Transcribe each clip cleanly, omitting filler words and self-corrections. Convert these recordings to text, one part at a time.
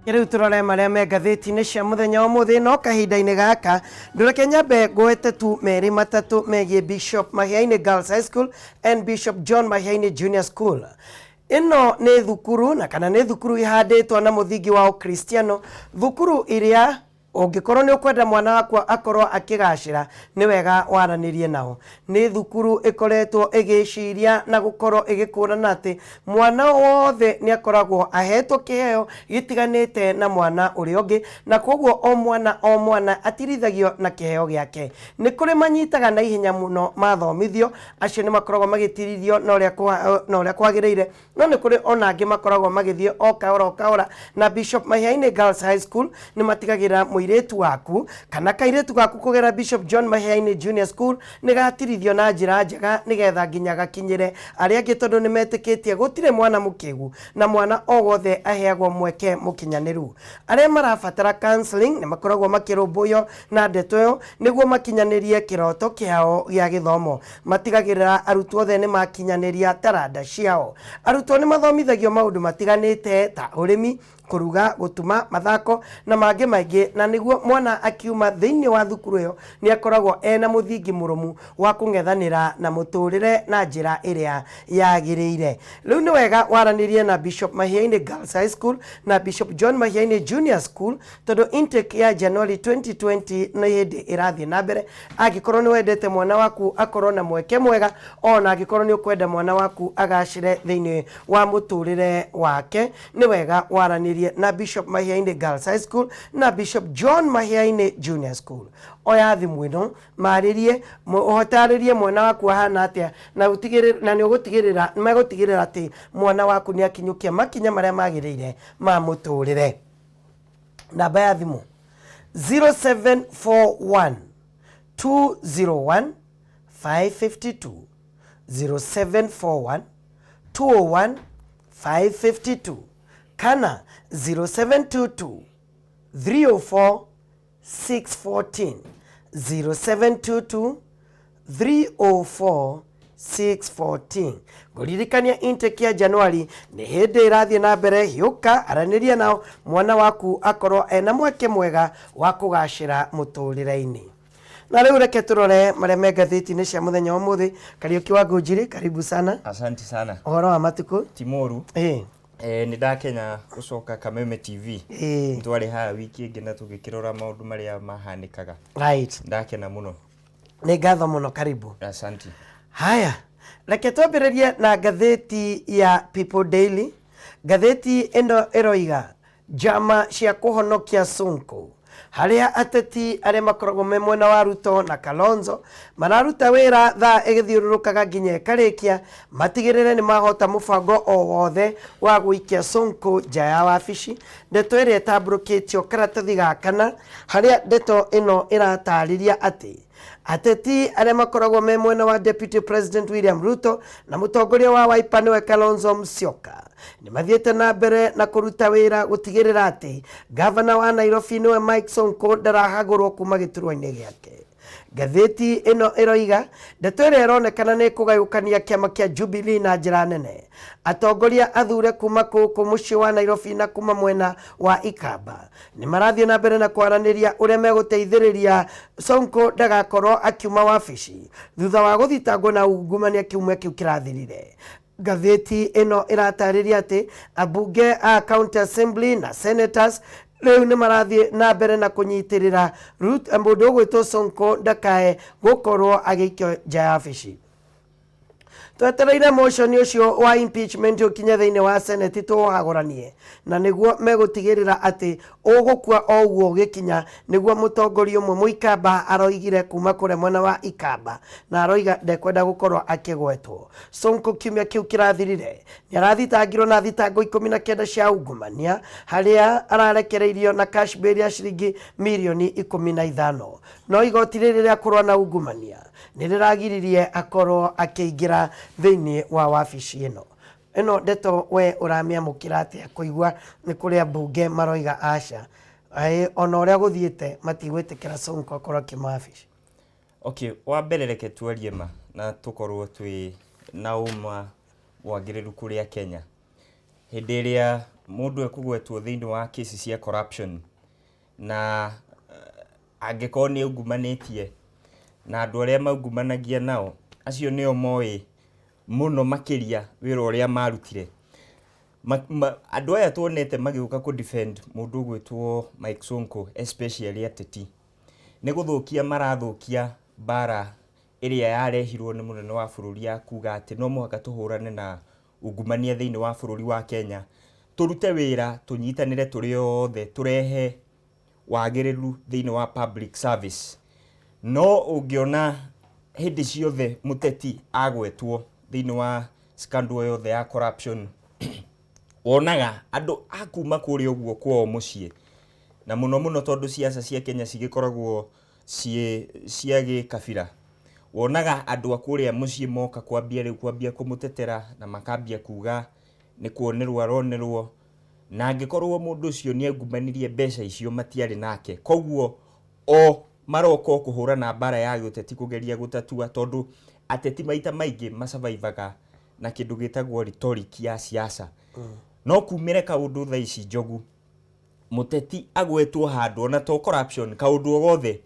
Rĩu tũrore marĩa me ngathĩti-inĩ cia mũthenya wa ũmũthĩ. No kahinda-inĩ gaka ndũreke nyambe ngwete tu merĩ matatũ megiĩ Bishop Mahiaini Girls High School and Bishop John Mahiaini Junior School. Ĩno nĩ thukuru na kana nĩ thukuru ihandĩtwo na mũthingi wa Ũkristiano, thukuru iria ũngĩkorwo nĩ ũkwenda mwana waku akorwo akĩgacĩra, nĩ wega waranĩrie nao. Nĩ thukuru ĩkoretwo ĩgĩciria na gũkorwo ĩgĩkũrana atĩ mwana wothe nĩ akoragwo ahetwo kĩheo gĩtiganĩte na mwana ũrĩa ũngĩ, na koguo o mwana o mwana atirithagio na kĩheo gĩake. Nĩ kũrĩ manyitaga na ihenya mũno mathomithio, acio nĩ makoragwo magĩtirithio na ũrĩa kwagĩrĩire. No nĩ kũrĩ ona angĩ makoragwo magĩthiĩ o kahora o kahora. Na Bishop Mahiaini Girls High School nĩ matigagĩrĩra mũirĩtu waku kana kairĩtu gaku kũgera Bishop John Mahiaini Junior School nĩ gatirithio na njĩra njega nĩgetha nginya gakinyĩre arĩa angĩ, tondũ nĩ metĩkĩtie gũtirĩ mwana mũkĩgu na mwana o wothe aheagwo mweke mũkinyanĩru. Arĩa marabatara counseling nĩ makoragwo makĩrũmbũiyo na ndeto ĩyo nĩguo makinyanĩrie kĩroto kĩao gĩa gĩthomo. Matigagĩrĩra arutwo othe nĩ makinyanĩria taranda ciao. Arutwo nĩ mathomithagio maũndũ matiganĩte ta ũrĩmi, kũruga, gũtuma, mathako na mangĩ maingĩ, na nĩguo mwana akiuma thĩinĩ wa thukuru ĩyo nĩ akoragwo ena mũthingi mũrũmu wa kũng'ethanĩra na mũtũrĩre na njĩra ĩrĩa yagĩrĩire. Rĩu nĩ wega waranĩrie na Bishop Mahiaini Girls High School na Bishop John Mahiaini Junior School, tondũ intake ya January 2020 nĩ hĩndĩ ĩrathiĩ na mbere. Angĩkorwo nĩ wendete mwana waku akorwo na mweke mwega, ona angĩkorwo nĩ ũkwenda mwana waku agacĩre thĩinĩ wa mũtũrĩre wake, nĩ wega waranĩrie na Bishop Mahiaini Girls High School na Bishop John Mahiaini Junior School. Oya thimũ ĩno, marĩrie, ũtarĩrie mwana waku ahana atĩa, na ũtigĩrĩre, na nĩ ũgũtigĩrĩra, megũtigĩrĩra atĩ mwana waku nĩ akinyũkia makinya marĩa magĩrĩire ma mũtũrĩre. Namba ya thimũ 0741 201 552, 0741 201 552 kana 0722 304 614, 0722 304 614. Ngũririkania intake ya Januari nĩ hĩndĩ ĩrathiĩ na mbere. Hiũka aranĩria nao, mwana waku akorwo ena mweke mwega wa kũgacĩra mũtũrĩre-inĩ. Na rĩu reke tũrore marĩa me ngathĩti-inĩ cia mũthenya wa ũmũthĩ. Kariũki wa Ngũnjiri, karibu sana. Asante sana. Ũhoro wa matukũ? Ti mũru. Nĩ ndakenya gũcoka Kameme TV. Twarĩ haha wiki ĩngĩ na tũgĩkĩrora maũndũ marĩa mahanĩkaga. Ndakena mũno. Nĩ ngatho mũno, karibu. Asante. Haya, reke twambĩrĩrie na ngathĩti ya People Daily. Ngathĩti ĩno ĩroiga njama cia kũhonokia Sonko, harĩa ateti arĩa makoragwo me mwena wa Ruto na Kalonzo mararuta wĩra thaa ĩgĩthiũrũrũkaga nginya ĩkarĩkia, matigĩrĩre nĩ mahota mũbango o wothe wa gũikia Sonko nja ya wabici. Ndeto ĩrĩa ĩtambũrũkĩtio karatathi ga kana, harĩa ndeto ĩno ĩratarĩria atĩ ateti arĩa makoragwo me mwena wa Deputy President William Ruto na mũtongoria wa Wiper nĩwe Kalonzo Musyoka nĩ mathiĩte na mbere na kũruta wĩra gũtigĩrĩra atĩ gavana wa Nairobi nĩwe Mike Sonko ndarahagũrwo kuma gĩturwa-inĩ gĩake. Ngathĩti ĩno ĩroiga ndeto ĩrĩa ĩronekana nĩ kũgayũkania kĩama kĩa Jubilee na njĩra nene. Atongoria athure kuma kũkũ mũciĩ wa Nairobi na kuma mwena wa Ikamba nĩ marathiĩ na mbere na kwaranĩria ũrĩa megũteithĩrĩria Sonko ndagakorwo akiuma wabici thutha wa gũthitangwo na ungumania kiumia kĩu kĩrathirire. Ngathĩti ĩno ĩratarĩria atĩ ambunge a County Assembly na senators rĩu nĩ marathiĩ na mbere na kũnyitĩrĩra mũndũ ũgwĩtwo Sonko ndakae gũkorwo agĩikio nja ya wabici. Twetereire motion ũcio wa impeachment ũkinye thĩinĩ wa Senate tũũhagũranie, na nĩguo megũtigĩrĩra atĩ ũgũkua o ũguo ũgĩkinya, nĩguo mũtongoria ũmwe mũikamba aroigire kuma kũrĩa mwena wa Ikamba, na aroiga ndekwenda gũkorwo akĩgwetwo. Sonko kiumia kĩu kĩrathirire nĩ arathitangirwo na thitango 19 cia ungumania, harĩa ararekereirio na cash bail ya ciringi mirioni 15, no igoti rĩrĩ rĩa kũrũa na ungumania nĩ rĩragiririe akorwo akĩingĩra thĩinĩ wa wabici ĩno. Ĩno ndeto we ũramĩamũkĩra atĩa, kũigua nĩ kũrĩ ambunge maroiga aca, ona ũrĩa gũthiĩte matigwĩtĩkĩra Sonko akorwo akiuma wabici? Okay, wa mbere reke twarie ma na tũkorwo twĩ na ũma wagĩrĩru kũrĩa Kenya. Hĩndĩ ĩrĩa Mũndũ ekũgwetwo thĩinĩ wa kesi cia corruption na angĩkorwo nĩ aungumanĩtie na andũ arĩa maungumanagia nao, acio nĩo moĩ mũno makĩria wĩra ũrĩa marutire. Andũ aya tuonete magĩũka kũ defend mũndũ ũgwĩtwo Mike Sonko, especially ateti, nĩ gũthũkia marathũkia mbara ĩrĩa yarehirwo nĩ mũnene wa bũrũri ya kuga atĩ no mũhaka tũhũrane na ungumania thĩinĩ wa bũrũri wa Kenya, tũrute wĩra tũnyitanĩre tũrĩ othe, tũrehe wagĩrĩru thĩinĩ wa public service. No ũngĩona hĩndĩ ciothe mũteti agwetwo thĩinĩ wa scandal yothe ya corruption, wonaga andũ a kuma kũrĩa ũguo kwao mũciĩ, na mũno mũno tondũ siasa cia Kenya cigĩkoragwo ciĩ cia gĩkabira, wonaga andũ a kũrĩa mũciĩ moka kwambia rĩu kwambia kũmũtetera na makambia kuga nĩ kuonerwo aronerwo, na angĩkorwo mũndũ ũcio nĩ aungumanirie mbeca icio matiarĩ nake. Koguo o maroka o kũhũrana mbara ya gĩũteti kũgeria gũtatua, tondũ ateti maita maingĩ masurvivaga na kĩndũ gĩtagwo rhetoric ya siasa. No kumĩre kaũndũ thaa ici Njogu, mũteti agwetwo handũ ona to corruption, kaũndũ o gothe,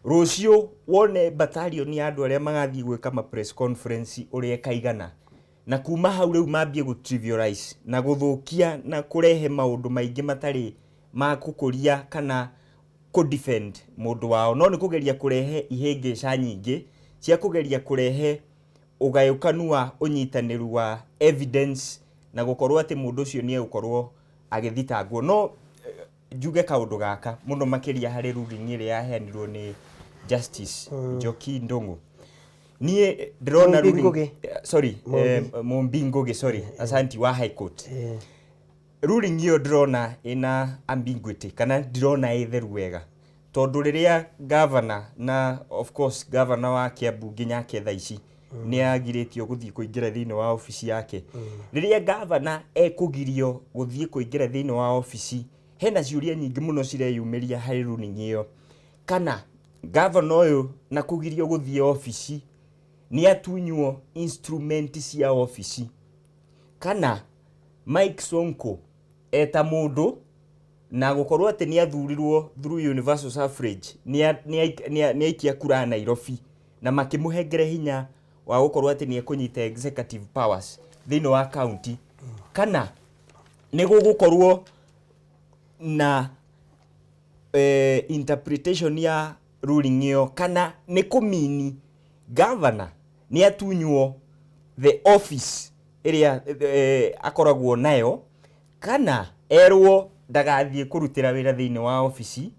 rũciũ wone battalion ya andũ arĩa magathiĩ gwĩka ma press conference ũrĩa ĩkaigana, na kuma hau rĩu mambie gũ trivialize na gũthũkia na kũrehe maũndũ maingĩ matarĩ ma gũkũria kana kũ defend mũndũ wao, no nĩ kũgeria kũrehe ihĩngĩca nyingĩ cia kũgeria kũrehe ũgayũkanu wa ũnyitanĩru wa evidence na gũkorwo atĩ mũndũ ũcio nĩ egũkorwo agĩthitangwo. No njuge kaũndũ gaka mũno makĩria harĩ ruling ĩrĩa yaheanirwo nĩ Justice Njoki Ndung'u. Niĩ ndĩrona Mumbi Ngugi. Sorry, Mumbi Ngugi, sorry, asanti, wa High Court. Ruling ĩyo ndĩrona ĩna ambiguity, kana ndirona ĩ theru wega, tondũ rĩrĩa governor, na of course governor wa Kiambu nginya ake thaa ici nĩ agirĩtio gũthiĩ kũingĩra thĩinĩ wa obici yake, rĩrĩa governor ekũgirio gũthiĩ kũingĩra thĩinĩ wa obici, hena ciũria nyingĩ mũno cireyumĩria harĩ ruling ĩyo, kana governor ũyũ na kũgirio gũthiĩ obici nĩ atunywo instrument cia obici, kana Mike Sonko eta mũndũ na gũkorwo atĩ nĩ athurirwo through universal suffrage nĩ aikia kura Nairobi na makĩmũhengere hinya wa gũkorwo atĩ nĩ ekũnyita executive powers thĩinĩ wa county, kana nĩ gũgũkorwo na interpretation ya ruling ĩyo, kana nĩ kũmini governor nĩ atunywo the office ĩrĩa akoragwo nayo, kana erwo ndagathiĩ kũrutĩra wĩra thĩinĩ wa obici,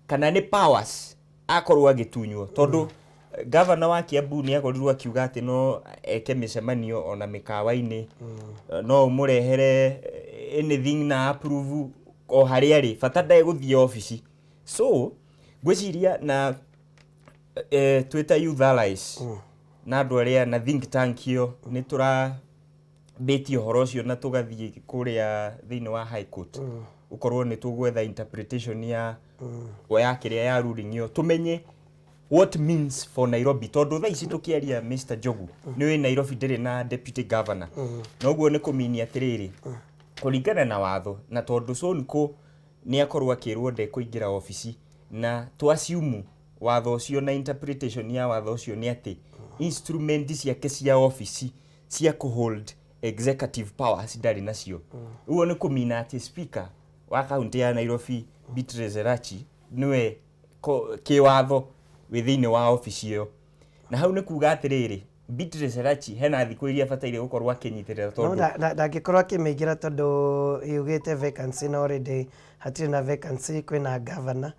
kana nĩ powers akorwo agĩtunywo, tondũ governor wa Kiambu nĩ akorirwo akiuga atĩ no eke mĩcemanio ona mĩkawa-inĩ, no ũmũrehere anything na approve o harĩa arĩ, bata ndegũthiĩ obici. So ngwĩciria na twĩta Youth Allies na andũ arĩa na think tank ĩyo nĩ tũrambĩtie ũhoro ũcio na tũgathiĩ kũrĩa thĩinĩ wa High Court gũkorwo nĩ tũgwetha interpretation ya kĩrĩa ya ruling ĩyo, tũmenye what means for Nairobi, tondũ thaa ici tũkĩaria, Mr Njogu, nĩ ũĩ Nairobi ndĩrĩ na deputy governor, noguo nĩ kũminia atĩrĩrĩ, kũringana na watho, na tondũ Sonko nĩ akorwo akĩrwo ndekũingĩra obici, na tũ assume watho ũcio na interpretation ya watho ũcio nĩ atĩ instrument ciake cia obici cia kũhold executive powers ndarĩ nacio, ũguo nĩ kũmina atĩ speaker wa kaunti ya Nairobi Beatrice Elachi nĩwe kĩwatho wĩ thĩinĩ wa obici ĩyo, na hau nĩ kuga atĩrĩrĩ, Beatrice Elachi hena thikũ iria abataire gũkorwo akĩnyitĩrĩra No tondũ ndangĩkorwo akĩmĩingĩra tondũ yugĩte vacancy na already hatirĩ na vacancy, kwĩna governor,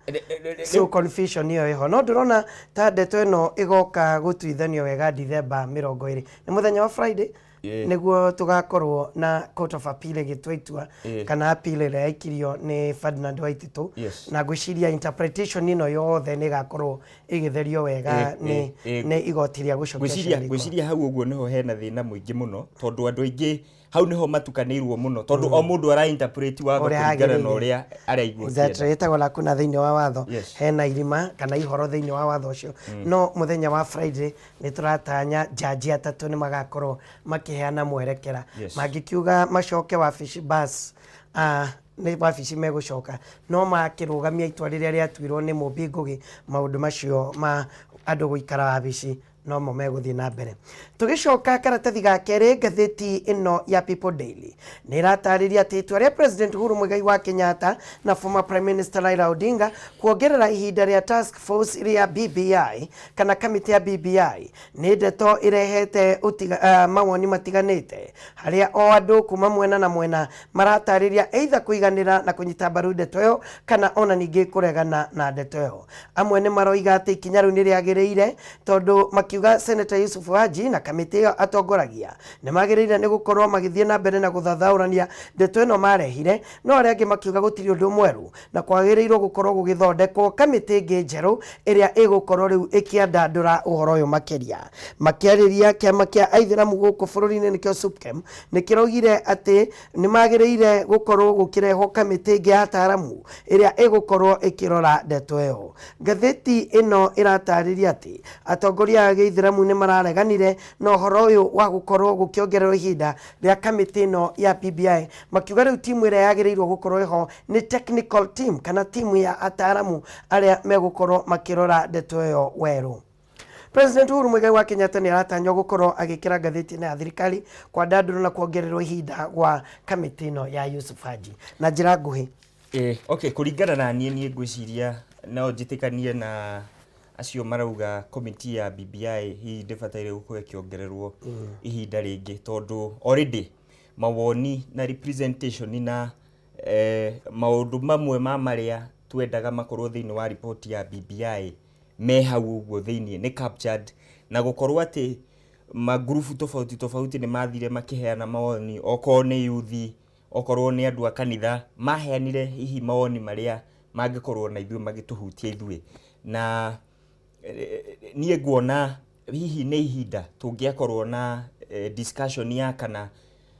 so confusion ĩyo ĩho. No ndĩrona ta ndeto ĩno ĩgoka gũtuithanio wega Dithemba 20, nĩ mũthenya wa Friday, nĩguo tũgakorwo na Court of Appeal ĩgĩtua itua kana appeal ĩrĩa yaikirio nĩ Ferdinand Waititu. Na ngwĩciria interpretation ĩno yothe nĩ ĩgakorwo ĩgĩtherio wega nĩ igoti rĩa gũcokia ngwĩciria ciana riko. Ngwĩciria hau ũguo nĩho hena thĩna mũingĩ mũno, tondũ andũ aingĩ hau nĩho matukanĩirwo mũno, tondũ o mũndũ ara interpret watho ũrĩa kũringana na yagĩrĩire. Ũrĩa araigua akĩenda. Ĩtagwo lacuna thĩinĩ wa watho. Hena irima kana ihoro thĩinĩ wa watho ũcio. No mũthenya wa Friday nĩ tũratanya jaji atatũ nĩ magakorwo makĩheana mwerekera. Mangĩkiuga macoke wabici bas. Nĩ wabici megũcoka no makĩrũgamia itua rĩrĩa rĩatuirwo nĩ Mũmbi Ngũgĩ, maũndũ macio ma andũ gũikara wabici nomo megũthiĩ na mbere. Tũgĩcoka karatathi ga kerĩ, ngathĩti ĩno ya People Daily nĩ ĩratarĩria atĩ itua rĩa President Uhuru Muigai wa Kenyatta na former Prime Minister Raila Odinga kuongerera ihinda rĩa task force rĩa BBI kana kamĩtĩ ya BBI nĩ ndeto ĩrehete mawoni matiganĩte, harĩa o andũ kuma mwena na mwena maratarĩria either kũiganĩra na kũnyita mbaru ndeto ĩyo kana ona ningĩ kũregana na ndeto ĩyo. Amwe nĩ maroiga atĩ ikinya rĩu nĩ rĩagĩrĩire, tondũ makiuga Senator Yusuf Haji na kamĩtĩ ĩyo atongoragia nĩ magĩrĩire nĩ gũkorwo magĩthiĩ na mbere na gũthathaũrania ndeto ĩno marehire, no arĩa angĩ makiuga gũtirĩ ũndũ mwerũ na kwagĩrĩirwo gũkorwo gũgĩthondekwo kamĩtĩ ĩngĩ njerũ ĩrĩa ĩgũkorwo rĩu ĩkĩandandũra ũhoro ũyũ makĩria. Makĩarĩria kĩama kĩa aithĩramu gũkũ bũrũri-inĩ nĩkĩo SUPKEM nĩ kĩraugire atĩ nĩ magĩrĩire gũkorwo gũkĩrehwo kamĩtĩ ĩngĩ ya ataaramu ĩrĩa ĩgũkorwo ĩkĩrora ndeto ĩyo. Ngathĩti ĩno ĩratarĩria atĩ atongoria a gĩithĩramu nĩ marareganire na ũhoro ũyũ wa gũkorwo gũkĩongererwo ihinda rĩa kamĩtĩ ĩno ya BBI, makiuga rĩu timu ĩrĩa yagĩrĩirwo gũkorwo ĩho nĩ technical team kana timu ya ataaramu arĩa megũkorwo makĩrora ndeto ĩyo werũ. President Uhuru Muigai wa Kenyatta nĩ aratanywo gũkorwo agĩkĩra ngathĩti ĩno ya thirikari kwandandũrwo na kuongererwo ihinda gwa kamĩtĩ ĩno ya Yusuf Haji. Na njĩra nguhĩ. Okay, kũringana na niĩ, niĩ ngwĩciria no njĩtĩkanie na acio marauga committee ya BBI hihi ndĩbataire gũkorwo ĩkĩongererwo ihinda rĩngĩ, tondũ already mawoni na representation na maũndũ mamwe ma marĩa twendaga makorwo thĩinĩ wa riboti ya BBI me hau ũguo thĩinĩ nĩ captured, na gũkorwo atĩ mangurubu tofauti tofauti nĩ mathire makĩheana mawoni, okorwo nĩ yuthi, okorwo nĩ andũ a kanitha, maheanire hihi mawoni marĩa mangĩkorwo na ithuĩ magĩtũhutia ithuĩ. Na niĩ nguona hihi nĩ ihinda tũngĩakorwo na discussion ya kana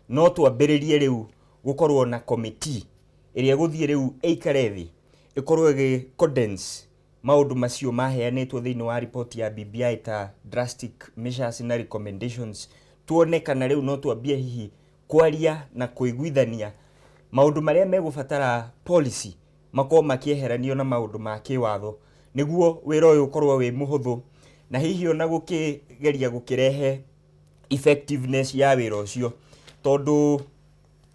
no twambĩrĩrie rĩu gũkorwo na committee ĩrĩa ĩgũthiĩ rĩu ĩikare thĩ ĩkorwo ĩgĩ condense maũndũ macio maheanĩtwo thĩinĩ wa riboti ya BBI ta drastic measures na recommendations, tuone kana rĩu no twambie hihi kwaria na kũiguithania maũndũ marĩa megũbatara policy makorwo makĩeheranio na maũndũ ma kĩwatho, nĩguo wĩra ũyũ ũkorwo wĩ mũhũthũ na hihi ona gũkĩgeria gũkĩrehe effectiveness ya wĩra ũcio, tondũ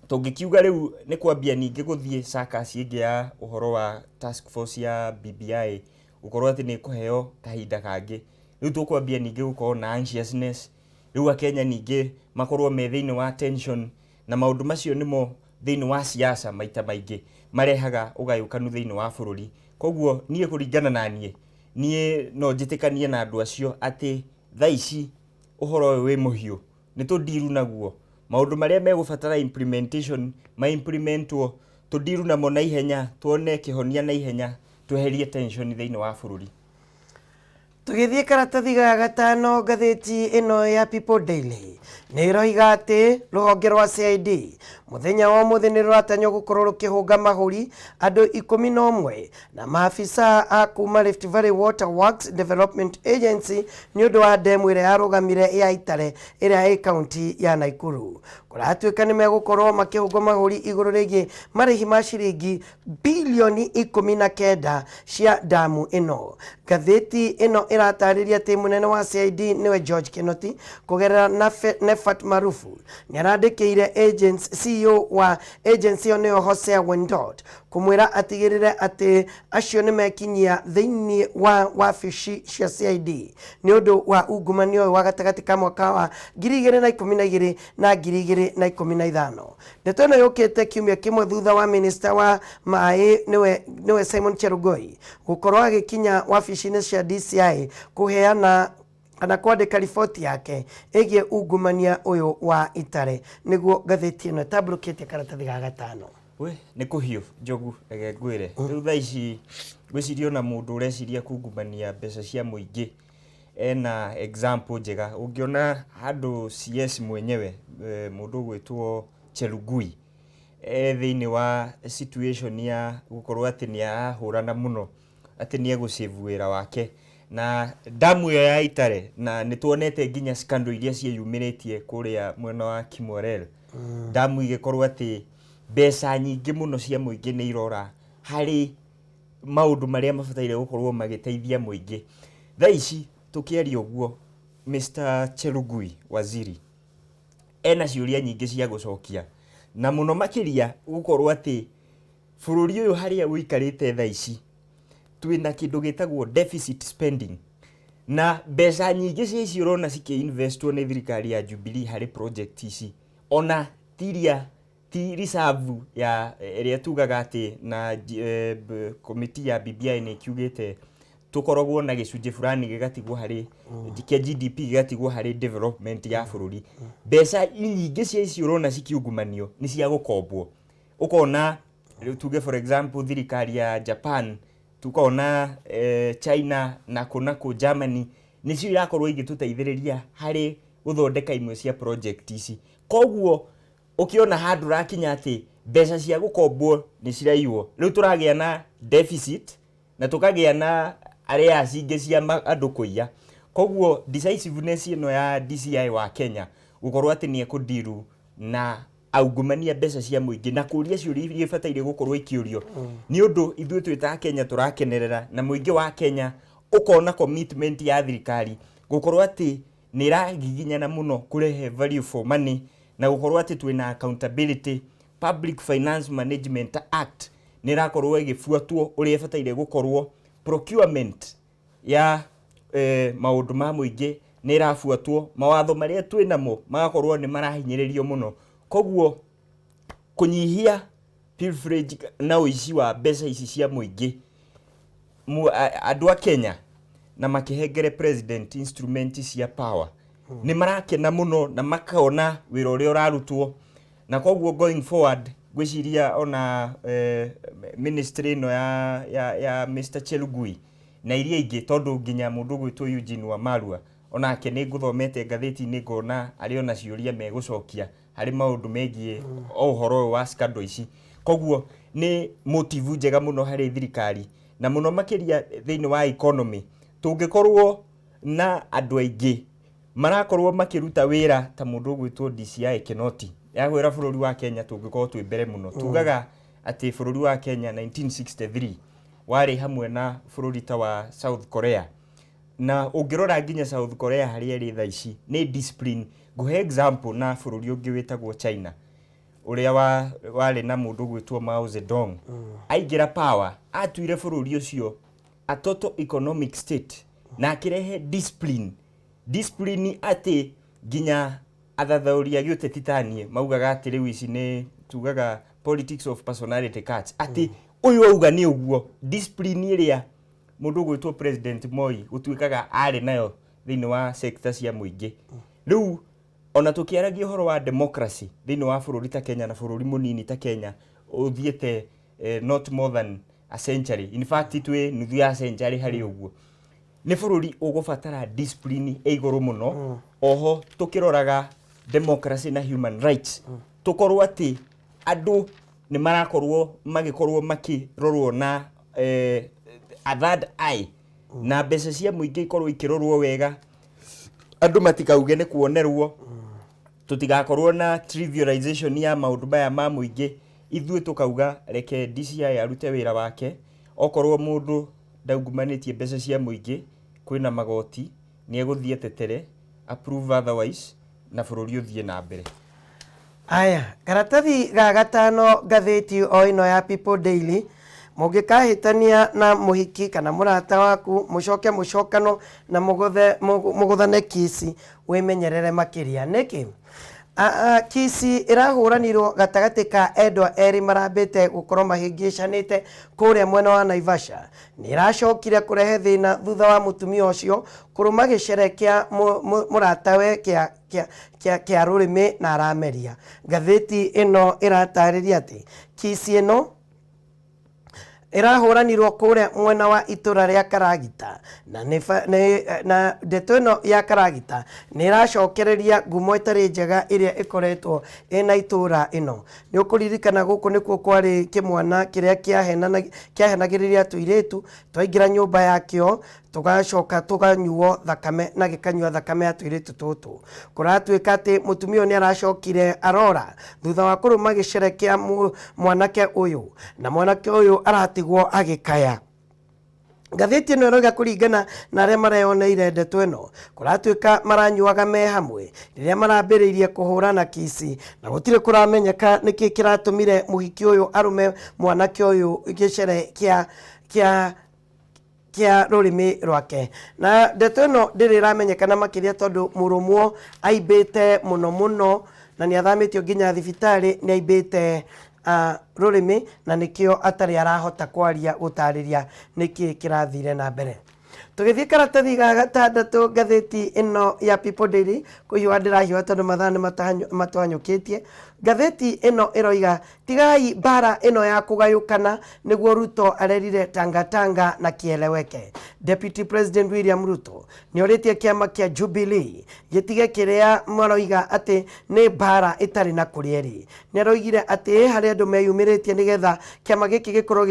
tũngĩkiuga rĩu nĩ kwambia ningĩ gũthiĩ circus ĩngĩ ya ũhoro wa task force ya BBI gũkorwo atĩ nĩ ĩkũheo kahinda kangĩ, rĩu tũkwambia ningĩ gũkorwo na anxiousness, rĩu akenya ningĩ makorwo me thĩinĩ wa tension, na maũndũ macio nĩmo thĩinĩ wa siasa maita maingĩ marehaga ũgayũkanu thĩinĩ wa bũrũri. Koguo niĩ kũringana na niĩ, niĩ no njĩtĩkanie na andũ acio atĩ thaa ici ũhoro ũyũ wĩ mũhiũ, nĩ tũndiru naguo, maũndũ marĩa megũbatara implementation ma implementwo, tũndiru namo na ihenya, tuone kĩhonia na ihenya, tweherie tension thĩinĩ wa bũrũri. Tũgĩthiĩ karatathi ga gatano, ngathĩti ĩno ya People Daily nĩ ĩroiga atĩ rũhonge rwa CID mũthenya wa ũmũthĩ nĩ rũratanywo gũkorwo rũkĩhũnga mahũri andũ 11 na maabisa a kuma Rift Valley Water Works Development Agency nĩ ũndũ wa ndemu ĩrĩa yarũgamire ya Itare ĩrĩa ĩ kaunti ya Nakuru. Kũratuĩka nĩ megũkorwo makĩhũngwo mahũri igũrũ rĩgiĩ marĩhi ma ciringi bilioni 19 cia damu ĩno. Ngathĩti ĩno ĩratarĩria atĩ mũnene wa CID nĩwe George Kinoti kũgerera Nefat Marufu nĩ arandĩkĩire agents CEO wa agency ĩyo nĩyo Hosea Wendot kũmwĩra atigĩrĩre atĩ acio nĩ mekinyia thĩinĩ wa wabici cia CID nĩ ũndũ wa ungumania ũyũ wa gatagatĩ ka mwaka wa 2012 na 2015. Ndeto ĩno yũkĩte kiumia kĩmwe thutha wa minista wa maĩ nĩwe Simon Chelugui gũkorwo agĩkinya wabici-inĩ cia DCI kũheana kana kwandĩka riboti yake ĩgiĩ ungumania ũyũ wa Itare, nĩguo ngathĩti ĩno ĩtambũrũkĩtie karatathi ga gatano. We nĩ kũhiũ njogu, reke ngwĩre rĩu thaa ici ngwĩciria ona mũndũ ũreciria kungumania mbeca cia mũingĩ ena example njega. Ũngĩona handũ CS mwenyewe, mũndũ ũgwĩtwo Chelugui, e thĩinĩ wa situation ya gũkorwo atĩ nĩ arahũrana mũno atĩ nĩ egũsave wĩra wake na damu ĩyo ya Itare, na nĩ tuonete nginya scandal iria ciĩyumĩrĩtie kũrĩa mwena wa Kimwarer, damu igĩkorwo atĩ Mbeca nyingĩ mũno cia mũingĩ nĩ irora harĩ maũndũ marĩa mabataire gũkorwo magĩteithia mũingĩ. Thaa ici tũkĩaria ũguo, Mr Chelugui Waziri ena ciũria nyingĩ cia gũcokia, na mũno makĩria gũkorwo atĩ bũrũri ũyũ harĩa ũikarĩte thaa ici twĩna kĩndũ gĩtagwo deficit spending, na mbeca nyingĩ cia ici ũrona cikĩ-investwo nĩ thirikari ya Jubilee harĩ project ici, ona tiria ti reserve ya ĩrĩa tugaga atĩ na committee ya BBI nĩ ĩkiugĩte tũkoragwo na gĩcunjĩ fulani gĩgatigwo harĩ kĩa GDP, gĩgatigwo harĩ development ya bũrũri. Mbeca nyingĩ cia ici ũrona cikiungumanio nĩ cia gũkombwo. Ũkona rĩu tuge, for example, thirikari ya Japan, tukona China na kũ na kũ, Germany, nĩcio irakorwo igĩtũteithĩrĩria harĩ gũthondeka imwe cia project ici. Koguo ũkĩona handũ ũrakinya atĩ mbeca cia gũkombwo nĩ ciraiywo, rĩu tũragĩa na deficit na tũkagĩa na arrears ingĩ cia andũ kũiya. Koguo decisiveness ĩno ya DCI wa Kenya gũkorwo atĩ nĩ ekũndiru na aungumania mbeca cia mũingĩ na kũria ciũria iria ibataire gũkorwo ikĩũrio, nĩ ũndũ ithuĩ twĩ ta Kenya tũrakenerera, na mũingĩ wa Kenya ũkona commitment ya thirikari gũkorwo atĩ nĩ ĩragiginyana mũno kũrehe value for money na gũkorwo atĩ twĩna accountability. Public Finance Management Act nĩ ĩrakorwo ĩgĩbuatwo ũrĩa ĩbataire gũkorwo, procurement ya maũndũ ma mũingĩ nĩ ĩrabuatwo, mawatho marĩa twĩ namo magakorwo nĩ marahinyĩrĩrio mũno. Koguo kũnyihia pilferage na ũici wa mbeca ici cia mũingĩ, andũ a Kenya na makĩhengere president instrument cia power nĩ marakena mũno na makona wĩra ũrĩa ũrarutwo. Na koguo going forward ngwĩciria ona ministry ĩno ya Mr Chelugui na iria ingĩ, tondũ nginya mũndũ ũgwĩtwo Eugene Wamalwa onake nĩ ngũthomete ngathĩti-inĩ ngona arĩ ona ciũria megũcokia harĩ maũndũ megiĩ o ũhoro ũyũ wa scandal ici. Koguo nĩ motive njega mũno harĩ thirikari, na mũno makĩria thĩinĩ wa economy tũngĩkorwo na andũ aingĩ marakorwo makĩruta wĩra ta mũndũ ũgwĩtwo DCI Kinoti yagwĩra bũrũri wa Kenya tũngĩkorwo twĩ mbere mũno. Tugaga atĩ bũrũri wa Kenya 1963 warĩ hamwe na bũrũri ta wa South Korea, na ũngĩrora nginya South Korea harĩa ĩrĩ thaa ici nĩ discipline. Ngũhe example na bũrũri ũngĩ wĩtagwo China ũrĩa warĩ na mũndũ ũgwĩtwo Mao Zedong. Aingĩra power atuire bũrũri ũcio a total economic state na akĩrehe discipline, discipline atĩ nginya athathaũri a gĩũteti ta niĩ maugaga atĩ rĩu ici nĩ tugaga politics of personality cults, atĩ ũyũ auga nĩ ũguo. Discipline ĩrĩa mũndũ ũgwĩtwo President Moi gũtuĩkaga arĩ nayo thĩinĩ wa sector cia mũingĩ. Rĩu ona tũkĩaragia ũhoro wa democracy thĩinĩ wa bũrũri ta Kenya, na bũrũri mũnini ta Kenya ũthiĩte not more than a century, in fact twĩ nuthu ya century harĩ ũguo, nĩ bũrũri ũgũbatara discipline ĩ igũrũ mũno. Oho tũkĩroraga democracy na human rights, tũkorwo atĩ andũ nĩ marakorwo magĩkorwo makĩrorwo na a third eye, na mbeca cia mũingĩ ikorwo ikĩrorwo wega, andũ matikauge nĩ kuonerwo, tũtigakorwo na trivialization ya maũndũ maya ma mũingĩ. Ithuĩ tũkauga reke DCI arute wĩra wake. Okorwo mũndũ ndaungumanĩtie mbeca cia mũingĩ, kwĩna magoti, nĩ egũthiĩ etetere approve otherwise, na bũrũri ũthiĩ na mbere. Aya, karatathi ga gatano ngathĩti o ĩno ya People Daily, mũngĩkahĩtania na mũhiki kana mũrata waku, mũcoke mũcokano na mũgũthane kici, wĩmenyerere makĩria. Nĩkĩ? Kici ĩrahũranirwo gatagatĩ ka endwa erĩ marambĩte gũkorwo mahĩngĩcanĩte kũrĩa mwena wa Naivasha nĩ ĩracokire kũrehe thĩna thutha wa mũtumia ũcio kũrũma gĩcere kĩa mũratawe kĩa rũrĩmĩ na arameria. Ngathĩti ĩno ĩratarĩria atĩ kici ĩno ĩrahũranirwo kũrĩa mwena wa itũra rĩa Karagita, na nĩ ndeto ĩno ya Karagita nĩ ĩracokereria ngumo ĩtarĩ njega ĩrĩa ĩkoretwo ĩna itũra ĩno. Nĩ ũkũririkana gũkũ nĩkuo kwarĩ kĩmwana kĩrĩa kĩahenagĩrĩria tũirĩtu twaingĩra nyũmba yakĩo. Tũgacoka tũkanyuo thakame na gĩkanyua thakame ya tũirĩtu tũtũ. Kũratuĩka atĩ mũtumia ũyũ nĩ aracokire arora thutha wa kũrũma gĩcere kĩa mwanake ũyũ, na mwanake ũyũ aratigwo agĩkaya. Ngathĩti ĩno ĩroiga kũringana na arĩa mareyoneire ndeto ĩno, kũratuĩka maranyuaga me hamwe rĩrĩa marambĩrĩirie kũhũrana kici, na gũtirĩ kũramenyeka nĩkĩ kĩratũmire mũhiki ũyũ arũme mwanake ũyũ gĩcere kĩa kĩa kĩa rũrĩmĩ rwake. Na ndeto ĩno ndĩrĩ ĩramenyekana makĩria tondũ mũrũmwo aimbĩte mũno mũno na nĩ athamĩtio nginya thibitarĩ, nĩ aimbĩte rũrĩmĩ na nĩkĩo atarĩ arahota kwaria gũtarĩria nĩkĩ kĩrathire na mbere. Tũgĩthiĩ karatathi ga gatandatũ ngathĩti ĩno ya People Daily, kũhiũha ndĩrahiũha tondũ mathaa nĩ matũhanyũkĩtie. Ngathĩti ĩno ĩroiga tigai mbara ĩno ya kũgayũkana nĩguo Ruto arerire Tanga Tanga na kieleweke. Deputy President William Ruto nĩ orĩtie kĩama kĩa Jubilee gĩtige kĩrĩa maroiga atĩ nĩ mbara ĩtarĩ na kũrĩa ĩrĩ. Nĩ aroigire atĩ harĩ andũ meyumĩrĩtie nĩgetha kĩama gĩkĩ gĩkorwo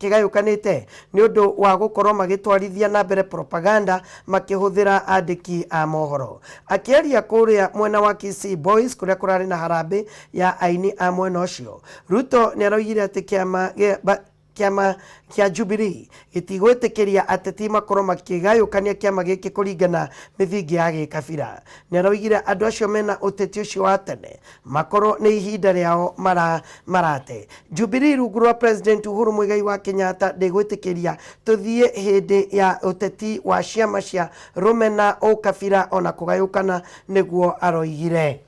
kĩgayũkanĩte nĩ ũndũ wa gũkorwo magĩtwarithia na mbere propaganda makĩhũthĩra andĩki a mohoro. Akĩaria kũrĩa mwena wa Kisii Boys kũrĩa kũrarĩ na harambĩ ya aini a mwena ũcio, Ruto nĩ aroigire atĩ kĩama kĩa Jubilee gĩtigwĩtĩkĩria ateti makorwo makĩgayũkania kĩama gĩkĩ kũringana mĩthingi ya gĩkabira. Nĩ aroigire andũ acio mena ũteti ũcio wa tene makorwo nĩ ihinda rĩao marate. Jubilee rungu rwa President Uhuru Muigai wa Kenyatta ndĩgwĩtĩkĩria tũthiĩ hĩndĩ ya ũteti wa ciama cia rũmena, ũkabira ona kũgayũkana, nĩguo aroigire.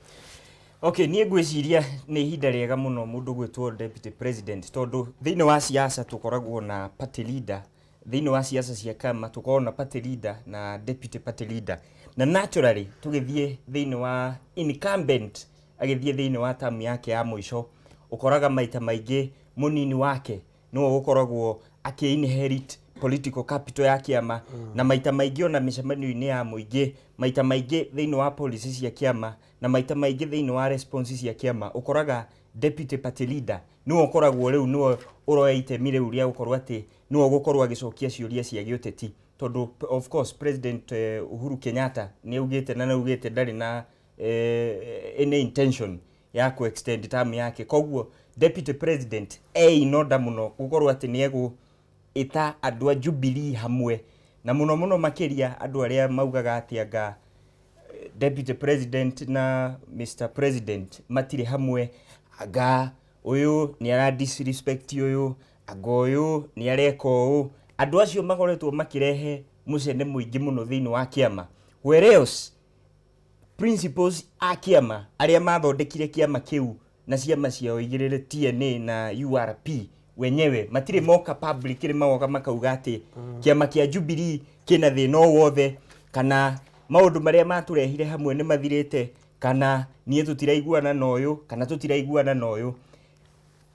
Okay, niĩ ngwĩciria nĩ ihinda rĩega mũno mũndũ gwĩtwo deputy president, tondũ thĩinĩ wa siasa tũkoragwo na party leader, thĩinĩ wa siasa cia kama tũkoragwo na party leader na deputy party leader, na naturally tũgĩthiĩ thĩinĩ wa incumbent agĩthiĩ thĩinĩ wa term yake ya mũico, ũkoraga maita maingĩ mũnini wake nĩwe ũkoragwo akĩ inherit political capital ya kĩama, na maita maingĩ ona mĩcemanio-inĩ ya mũingĩ, maita maingĩ thĩinĩ wa policy cia kĩama, na maita maingĩ thĩinĩ wa response cia kĩama, ũkoraga deputy party leader nĩwe ũkoragwo rĩu nĩwe ũroya itemi rĩu rĩa gũkorwo atĩ nĩwe ũgũkorwo agĩcokia ciũria cia gĩũteti, tondũ of course President Uhuru Kenyatta nĩ augĩte na nĩ augĩte ndarĩ na any intention ya ku extend term yake. Koguo deputy president e in order mũno gũkorwo atĩ nĩ egũ ĩta andũ a Jubilee hamwe, na mũno mũno makĩria andũ arĩa maugaga atĩ anga deputy president na Mr President matirĩ hamwe, anga ũyũ nĩ ara disrespect ũyũ, anga ũyũ nĩ areka ũũ. Andũ acio makoretwo makĩrehe mũcene mũingĩ mũno thĩinĩ wa kĩama, whereas principles a kĩama arĩa mathondekire kĩama kĩu na ciama ciao igĩrĩ, TNA na URP, wenyewe matirĩ moka public rĩ magoka makauga atĩ kĩama kĩa Jubilee kĩna thĩna o wothe, kana maũndũ marĩa matũrehire hamwe nĩ mathirĩte, kana niĩ tũtiraiguana na ũyũ kana tũtiraiguana na ũyũ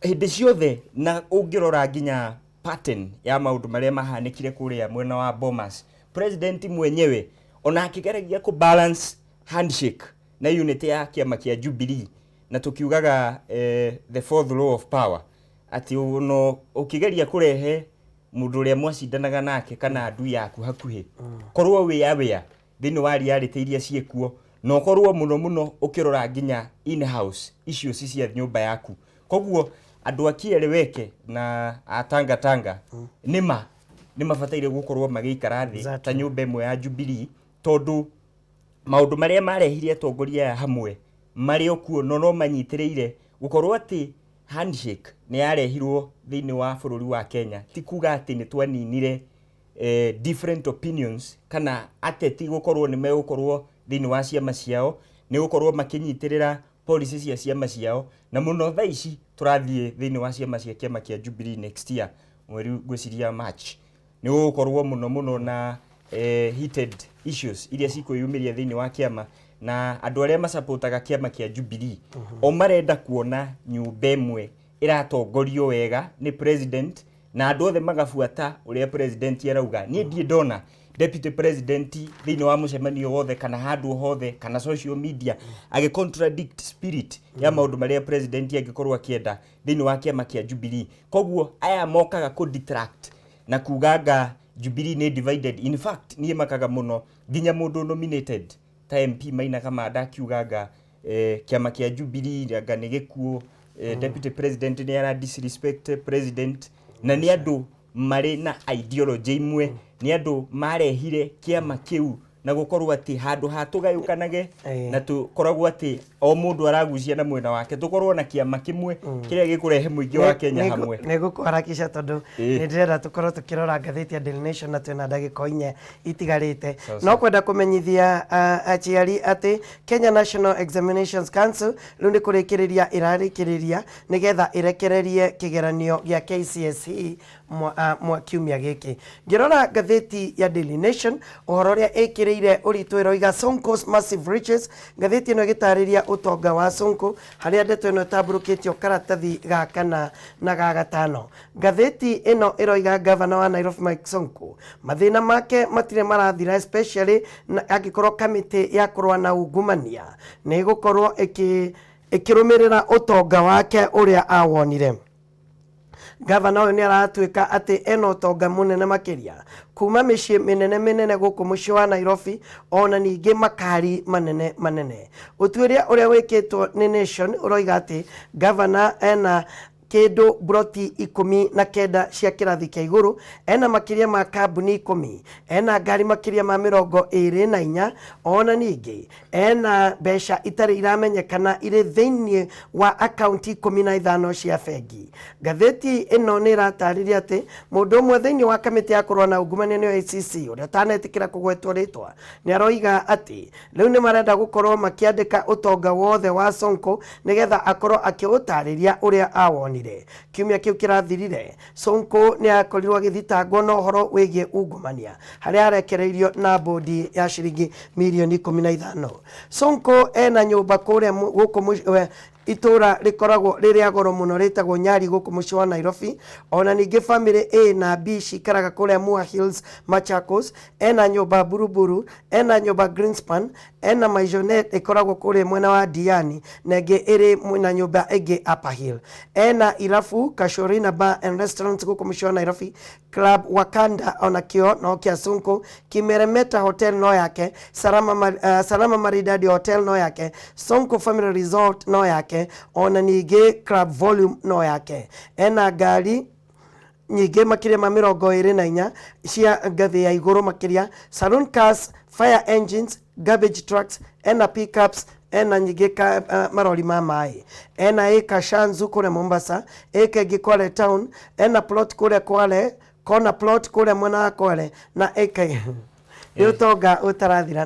hĩndĩ ciothe. Na ũngĩrora nginya pattern ya maũndũ marĩa mahanĩkire kũrĩa mwena wa Bomas, president mwenyewe ona akĩgeragia kũ balance handshake na unity ya kĩama kĩa Jubilee, na tũkiugaga the fourth law of power, atĩ ono ũkĩgeria kũrehe mũndũ ũrĩa mwacindanaga nake kana andui yaku hakuhĩ, korwo wĩ aware thĩinĩ wa reality iria ciĩkuo, na ũkorwo mũno mũno ũkĩrora nginya in house issues cia nyũmba yaku. Koguo andũ a Kieleweke na a Tanga Tanga nĩma nĩ mabataire gũkorwo magĩikara thĩ ta nyũmba ĩmwe ya Jubilee, tondũ maũndũ marĩa marehire atongoria aya hamwe marĩ o kuo, no no manyitĩrĩire gũkorwo atĩ handshake nĩ yarehirwo thĩinĩ wa bũrũri wa Kenya ti kuga atĩ nĩ twaninire different opinions kana ateti gũkorwo nĩ megũkorwo thĩinĩ wa ciama ciao, nĩ gũkorwo makĩnyitĩrĩra policy cia ciama ciao. Na mũno thaa ici tũrathiĩ thĩinĩ wa ciama cia kĩama kĩa Jubilee next year mweri ngwĩciria March, nĩ gũgũkorwo mũno mũno na heated issues iria cikwĩyumĩria thĩinĩ wa kĩama, na andũ arĩa macapotaga kĩama kĩa Jubilee o marenda kuona nyũmba ĩmwe ĩratongorio wega nĩ president, na andũ othe magabuata ũrĩa president arauga. Niĩ ndirĩ ndona deputy president thĩinĩ wa mũcemanio wothe kana handũ hothe kana social media agĩ contradict spirit ya maũndũ marĩa president angĩkorwo akĩenda thĩinĩ wa kĩama kĩa Jubilee. Koguo aya mokaga kũ detract na kuganga Jubilee nĩ divided. In fact, niĩ makaga mũno nginya mũndũ nominated ta MP Maina Kamanda akiuga anga kĩama kĩa Jubilee anga nĩ gĩkuũ, deputy president nĩ ara disrespect president, na nĩ andũ marĩ na ideology imwe, nĩ andũ marehire kĩama kĩu na gũkorwo atĩ handũ ha tũgayũkanage na tũkoragwo atĩ o mũndũ aragucia na mwena wake, tũkorwo na kĩama kĩmwe kĩrĩa gĩkũrehe mũingĩ wa Kenya hamwe. Nĩ ngũkũharakisha tondũ nĩ ndĩrenda tũkorwo tũkĩrora ngathĩti ya Daily Nation na twĩna ndagĩka o 4 itigarĩte. No kwenda kũmenyithia aciari atĩ Kenya National Examinations Council rĩu nĩ kũrĩkĩrĩria ĩrarĩkĩrĩria nĩgetha ĩrekererie kĩgeranio gĩa KCSE mwa kiumia gĩkĩ. Ngĩrora ngathĩti ya Daily Nation, ũhoro ũrĩa ĩkĩrĩire ũritũ ĩroiga Sonko's massive riches. Ngathĩti ĩno ĩgĩtarĩria ũtonga wa Sonko, harĩa ndeto ĩno ĩtambũrũkĩtio karatathi ga kana na ga gatano. Ngathĩti ĩno ĩroiga gavana wa Nairobi Mike Sonko mathĩna make matirĩ marathira, especially angĩkorwo kamĩtĩ ya kũrũa na ungumania nĩ ĩgũkorwo ĩkĩrũmĩrĩra ũtonga wake ũrĩa awonire. Gavana ũyũ nĩ aratuĩka atĩ ena ũtonga mũnene makĩria kuma mĩciĩ mĩnene mĩnene gũkũ mũciĩ wa Nairobi, ona ningĩ makari manene manene. Ũtuĩria ũrĩa wĩkĩtwo nĩ Nation ũroiga atĩ gavana ena kĩndũ broti 19 cia kĩrathi kĩa igũrũ, ena makĩria ma kambuni 10, ena ngari makĩria ma 24, ona ningĩ ena mbeca itarĩ iramenyekana irĩ thĩinĩ wa akaunti 15 cia bengi. Ngathĩti ĩno nĩ ĩratarĩria atĩ mũndũ ũmwe thĩinĩ wa kamĩtĩ ya kũrũa na ungumania nĩyo ACC, ũrĩa ũtanetĩkĩra kũgwetwo rĩtwa, nĩ aroiga atĩ rĩu nĩ marenda gũkorwo makĩandĩka ũtonga wothe wa Sonko nĩgetha akorwo akĩũtarĩria ũrĩa awonire. Kiumia kĩu kĩrathirire, Sonko nĩ akorirwo agĩthitangwo na ũhoro wĩgiĩ ungumania harĩa arekereirio na bodi ya ciringi mirioni 15. Sonko ena nyũmba kũrĩa gũkũ itũra rĩkoragwo rĩrĩa goro mũno rĩtagwo Nyari gũkũ mũciĩ wa Nairobi. Ona ningĩ family A na B cikaraga kũrĩa Mua Hills, Machakos. Ena nyũmba Buruburu, ena nyũmba Greenspan, ena maisonette ĩkoragwo kũrĩa mwena wa Diani, na ĩngĩ ĩrĩ na nyũmba ĩngĩ Upper Hill. Ena irabu Casuarina Bar and Restaurant gũkũ mũciĩ wa Nairobi, Club Wakanda onakĩo no kĩa Sonko, Kimeremeta Hotel no yake, Salama Maridadi Hotel no yake, Sonko Family Resort no yake, ona ningĩ Club Volume no yake. Ena ngari nyingĩ makĩria ma 24 cia ngathĩ ya igũrũ makĩria, saloon cars, fire engines, garbage trucks, ena pickups, ena nyingĩ marori ma maĩ, ena ĩka Shanzu kũrĩa Mombasa, ĩka ĩngĩ Kwale town, ena plot kũrĩa Kwale, corner plot kũrĩa mwena wa Kwale, na ĩka nĩ ũtonga ũtarathira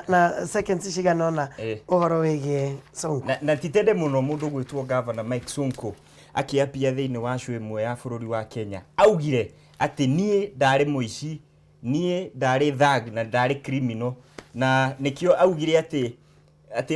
na seconds cigana ũna ũhoro wĩgiĩ Sonko. Na ti tene mũno mũndũ gwĩtwo Governor Mike Sonko akĩapia thĩinĩ wa show ĩmwe ya bũrũri wa Kenya, augire atĩ niĩ ndarĩ mũici, niĩ ndarĩ thug na ndarĩ criminal, na nĩkĩo augire atĩ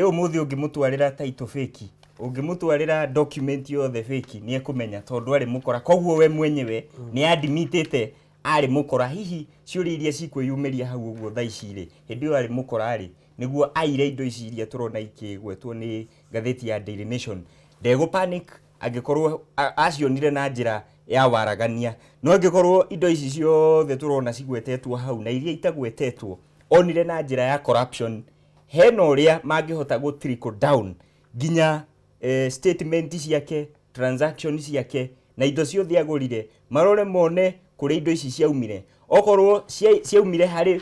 ũmũthĩ ũngĩmũtwarĩra title fake, ũngĩmũtwarĩra document yothe fake, nĩ ekũmenya tondũ arĩ mũkora. Koguo we mwenyewe nĩ admitĩte arĩ mũkora. Hihi ciũria iria cikwĩyumĩria hau ũguo thaa ici rĩ, hĩndĩ ĩyo arĩ mũkora rĩ, nĩguo aire indo ici iria tũrona ikĩgwetwo nĩ ngathĩti ya Daily Nation, ndegũ panic angĩkorwo acionire na njĩra ya waragania, no angĩkorwo indo ici ciothe tũrona cigwetetwo hau na iria itagwetetwo onire na njĩra ya corruption, hena ũrĩa mangĩhota gũ trickle down nginya statement ciake, transaction ciake na indo ciothe agũrire, marore mone kũrĩa indo ici ciaumire. Okorwo ciaumire harĩ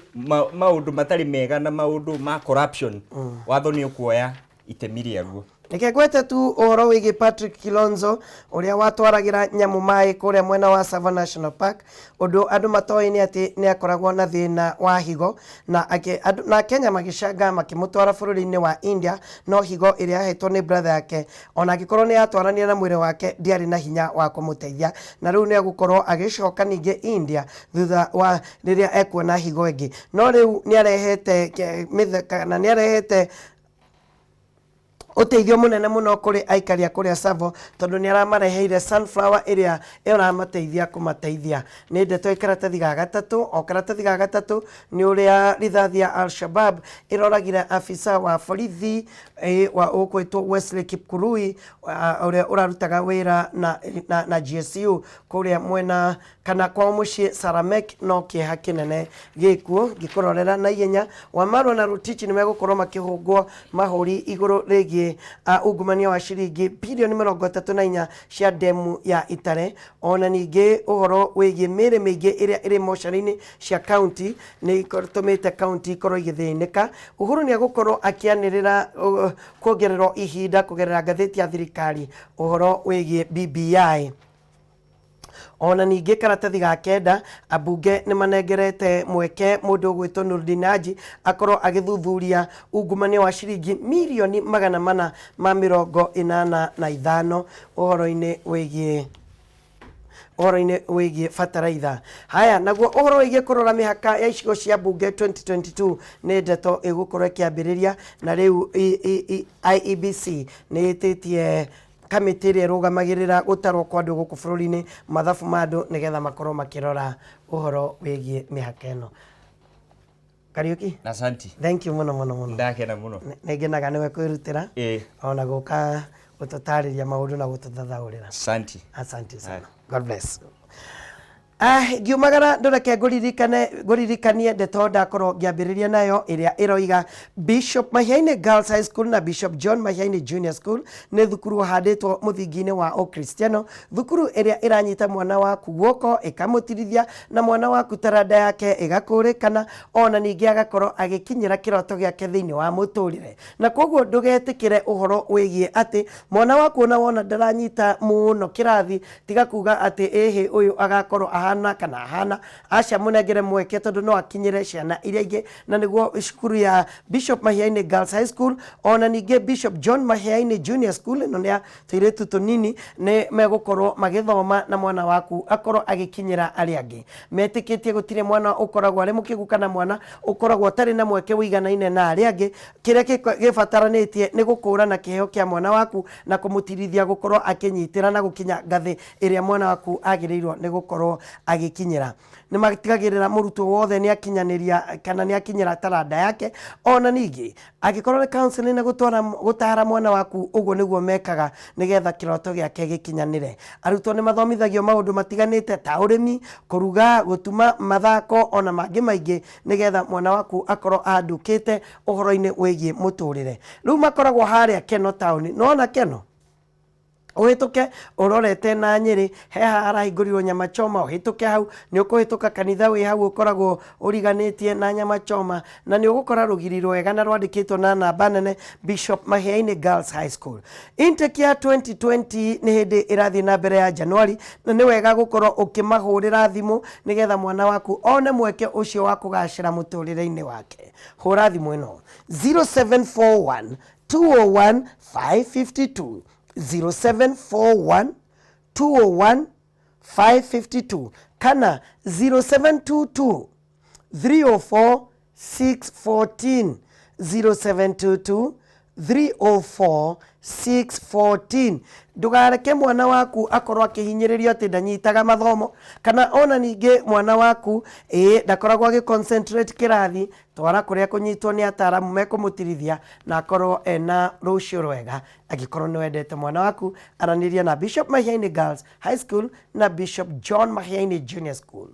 maũndũ matarĩ mega na maũndũ ma corruption, watho nĩ ũkuoya itemi rĩaguo. Reke ngwete tu ũhoro wĩgiĩ Patrick Kilonzo ũrĩa watwaragĩra nyamũ maĩ kũrĩa mwena wa Tsavo National Park. Ũndũ andũ matoĩ nĩ atĩ nĩ akoragwo na thĩna wa higo, na na Kenya magĩcanga makĩmũtwara bũrũri-inĩ wa India, no higo ĩrĩa yahetwo nĩ brother yake ona angĩkorwo nĩ yatwaranire na mwĩrĩ wake ndiarĩ na hinya wa kũmũteithia, na rĩu nĩ egũkorwo agĩcoka ningĩ India thutha wa rĩrĩa ekuona higo ĩngĩ. No rĩu nĩ arehete na nĩ arehete Ũteithio mũnene mũno kũrĩ aikari a kũrĩa Tsavo tondũ nĩ aramareheire sunflower ĩrĩa ĩramateithia kũmateithia. Nĩ ndeto ĩ karatathi ga gatatũ. O karatathi ga gatatũ nĩ ũrĩa rithathi ya Al-Shabab ĩroragire afisa wa borithi wa ũkwĩtwo Wesley Kipkurui ũrĩa ũrarutaga wĩra na, na, na GSU kũrĩa mwena kana kwao mũciĩ Saramek no kĩeha kĩnene gĩkuo. Ngĩkũrorera na ihenya, Wamarwa na Rotich nĩ megũkorwo makĩhũngwo mahũri igũrũ rĩgiĩ ungumania wa ciringi birioni 34 cia ndemu ya Itare. Ona ningĩ ũhoro wĩgiĩ mĩĩrĩ mĩingĩ ĩrĩa ĩrĩ mocarĩ-inĩ cia kaunti nĩ ĩtũmĩte kaunti ikorwo igĩthĩnĩka. Uhuru nĩ egũkorwo akĩanĩrĩra kuongererwo ihinda kũgerera ngathĩti ya thirikari ũhoro wĩgiĩ BBI. Ona ningĩ karatathi ga kenda, ambunge nĩ manengerete mweke mũndũ ũgwĩtwo Nurdin Haji akorwo agĩthuthuria ungumania wa ciringi mirioni 485 ũhoro-inĩ wĩgiĩ ũhoro-inĩ wĩgiĩ bataraitha. Haya, naguo ũhoro wĩgiĩ kũrora mĩhaka ya icigo cia mbunge 2022 nĩ ndeto ĩgũkorwo ĩkĩambĩrĩria na rĩu IEBC nĩ ĩtĩtie kamĩtĩ ĩrĩa ĩrũgamagĩrĩra gũtarwo kwa andũ gũkũ bũrũri-inĩ mathabu ma andũ nĩgetha makorwo makĩrora ũhoro wĩgiĩ mĩhaka ĩno. Kariũki, Asanti. Thank you mũno mũno mũno. Ndakena mũno. Nĩ ngenaga nĩwe kwĩrutĩra ona gũka gũtũtarĩria maũndũ na gũtũthathaũrĩra. Asanti. Asante sana. God bless. Ngiumagara ndũreke ngũririkane ngũririkanie ndeto ndakorwo ngĩambĩrĩria nayo ĩrĩa ĩroiga Bishop Mahiaini Girls High School na Bishop John Mahiaini Junior School nĩ thukuru ũhandĩtwo mũthingi-inĩ wa Ũkristiano, thukuru ĩrĩa ĩranyita mwana waku guoko ĩkamũtirithia na mwana waku taranda yake ĩgakũrĩkana ona ningĩ agakorwo agĩkinyĩra kĩroto gĩake thĩinĩ wa mũtũrĩre. Na koguo ndũgetĩkĩre ũhoro wĩgiĩ atĩ mwana waku ona wona ndaranyita mũno kĩrathi tiga kuga atĩ ĩhĩ ũyũ agakorwo ahana kana ahana aca, mũnengere mweke tondũ no akinyĩre ciana iria ingĩ, na nĩguo cukuru ya Bishop Mahiaini Girls High School ona ningĩ Bishop John Mahiaini Junior School ĩno nĩ ya tũirĩtu tũnini nĩ megũkorwo magĩthoma na mwana waku akorwo agĩkinyĩra arĩa angĩ. Metĩkĩtie gũtirĩ mwana ũkoragwo arĩ mũkĩgu kana mwana ũkoragwo ũtarĩ na mweke ũiganaine na arĩa angĩ. Kĩrĩa gĩbataranĩtie nĩ gũkũrana kĩheo kĩa mwana waku na kũmũtirithia gũkorwo akĩnyitĩra na gũkinya ngathĩ ĩrĩa mwana waku agĩrĩirwo nĩ gũkorwo agĩkinyĩra. Nĩ matigagĩrĩra mũrutwo wothe nĩ akinyanĩria kana nĩ akinyĩra taranda yake. Ona ningĩ angĩkorwo nĩ counseling na gũtwara gũtara mwana waku, ũguo nĩguo mekaga nĩgetha kĩroto gĩake gĩkinyanĩre. Arutwo nĩ mathomithagio maũndũ matiganĩte ta ũrĩmi, kũruga, gũtuma, mathako ona mangĩ maingĩ nĩgetha mwana waku akorwo andũkĩte ũhoro-inĩ wĩgiĩ mũtũrĩre. Rĩu makoragwo harĩa Keno taũni, nĩwona Keno ũhĩtũke ũrorete na Nyĩrĩ, he haha harahingũrirwo nyama choma, ũhĩtũke hau nĩ ũkũhĩtũka kanitha wĩ hau ũkoragwo ũriganĩtie na nyama choma, na nĩ ũgũkora rũgiri rwega na rwandĩkĩtwo na namba nene Bishop Mahiaini Girls High School. Intake ya 2020 nĩ hĩndĩ ĩrathiĩ na mbere ya Januari, na nĩ wega gũkorwo ũkĩmahũrĩra thimũ nĩgetha mwana waku one mweke ũcio wa kũgacĩra mũtũrĩre-inĩ wake. Hũra thimũ ĩno 0741 201 552, 0741 201 552 kana 0722 304 614, 0722 304 614. Ndũgareke mwana waku akorwo akĩhinyĩrĩrio atĩ ndanyitaga mathomo kana ona ningĩ mwana waku ĩĩ ndakoragwo agĩ concentrate kĩrathi. Twara kũrĩa kũnyitwo nĩ ataramu mekũmũtirithia na akorwo ena rũciũ rwega. Angĩkorwo nĩ wendete mwana waku, aranĩria na Bishop Mahiaini Girls High School na Bishop John Mahiaini Junior School.